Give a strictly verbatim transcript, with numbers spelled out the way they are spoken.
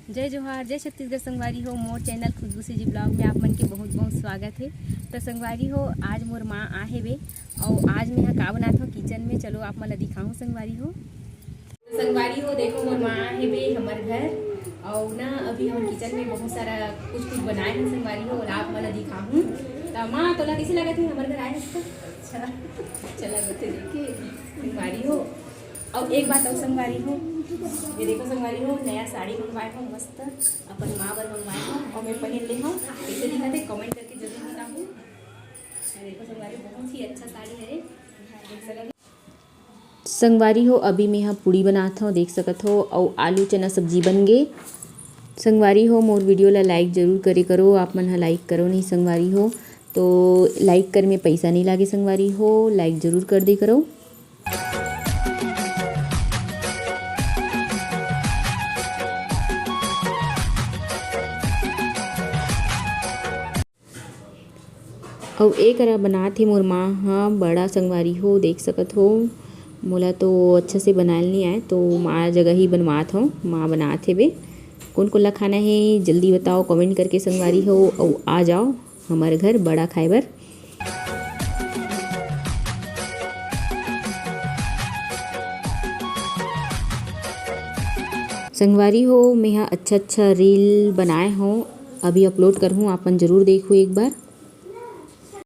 जय जोहार, जय छत्तीसगढ़ संगवारी हो। मोर चैनल खुशबू सीजी ब्लॉग में आप मन के बहुत बहुत स्वागत हे। तो संगवारी हो, आज मोर माँ आ हेबे, अउ आज मैं ह का बनात हूँ किचन में, चलो आप मन ला दिखाऊँ संगवारी हो। तो संगवारी हो, देखो मोर माँ आ हेबे हमर घर, अउ ना अभी हम किचन में बहुत सारा कुछ कुछ बनाए हैं संगवारी हो, अउ आप मन ला दिखाऊँ। तो माँ, तोला कैसे लगत हे हमर घर आए हस तो? अच्छा, अच्छा लगत हे देखे संगवारी हो। अउ एक बात अउ संगवारी हो, ये देखो संगवारी हो, नया साड़ी मंगवाए हो मस्त, अपन माँ बर मंगवाए हो, अउ मैं पहन ले हूँ। कैसे दिखत हे, कमेंट करके जरूर बताहू। ये देखो संगवारी, बहुत ही अच्छा साड़ी है, देख सकत हो। संगवारी हो, अभी मैं ह पूड़ी बनात हव, देख सकत हो, अउ आलू चना सब्जी बन गे। संगवारी हो, मोर वीडियो ला लाइक जरूर करे करो, आप मन ह लाइक करो नहीं संगवारी हो, तो लाइक करे में पैसा नहीं लागे संगवारी हो, लाइक जरूर कर दे करो। अउ ए करा बनात हे मोर माँ ह बड़ा संगवारी हो, देख सकत हो। मोला तो अच्छा से बनायल नहीं आए, तो माँ जगह ही बनवात हव, माँ बनात हेबे। कोन कोन ला खाना हे जल्दी बताओ कमेंट करके संगवारी हो, अउ आ जाओ हमर घर बड़ा खाए बर। संगवारी हो, मैं ह अच्छा अच्छा रील बनाए हव, अभी अपलोड करहूँ, आप मन जरूर देखहू एक बार।